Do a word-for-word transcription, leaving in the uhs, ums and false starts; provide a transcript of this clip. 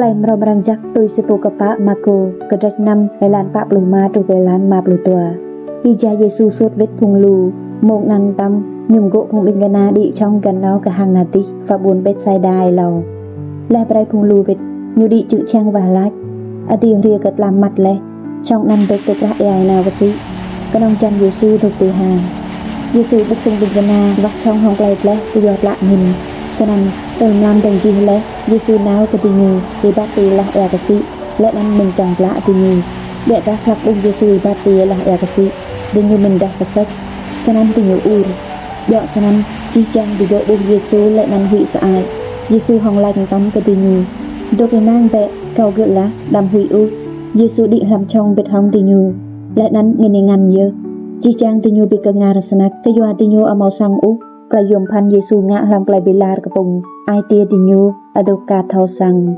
Klei mrâo mrang jăk tui si pô kpă Markô, kdrêč năm, êlan pă pluh êma truh kơ êlan êma pluh dua. Êjai Yêsu suôt wĭt phung lu, mông anăn tăm ñu mgô̆ phung ƀĭng kna đĭ čhŏng găn nao kơ hang nah dih, phă ƀuôn Bêtsaiđa êlâo. Leh brei phung lu wĭt, ñu đĭ čư̆ čhiăng wah lač: Adiê hriê kơ tlam mmăt leh, čhŏng anăn dôk ti krah êa ênao ksĭ. Knŏng hjăn Yêsu dôk ti hang. Yêsu ƀuh phung ƀĭng kna wah čhŏng hŏng klei dleh kyua tlă angĭn. Snăn, tơl mlam dơ̆ng jih leh, Yêsu nao kơ diñu, êbat ti alah êa ksĭ, leh anăn mĭn čiăng blă diñu. Ƀiădah hlăk ƀuh Yêsu êbat ti alah êa ksĭ, diñu mĭndah ksêč. Snăn diñu ur. Djŏ snăn, jih jang digơ̆ ƀuh Yêsu leh anăn huĭ sơăi. Yêsu hŏng lač mtam kơ diñu: Dôk ênang bĕ, kâo gơ̆ lah, đăm huĭ ôh. Yêsu đĭ hlăm čhŏng mbĭt hŏng diñu, leh anăn angĭn êngăn yơh. Jih jang diñu bi kngăr snăk, kyua diñu amâo săng ôh klei yuôm bhăn Yêsu ngă hlăm klei bi lar kpŭng, ai tiê diñu adôk ka thâo săng.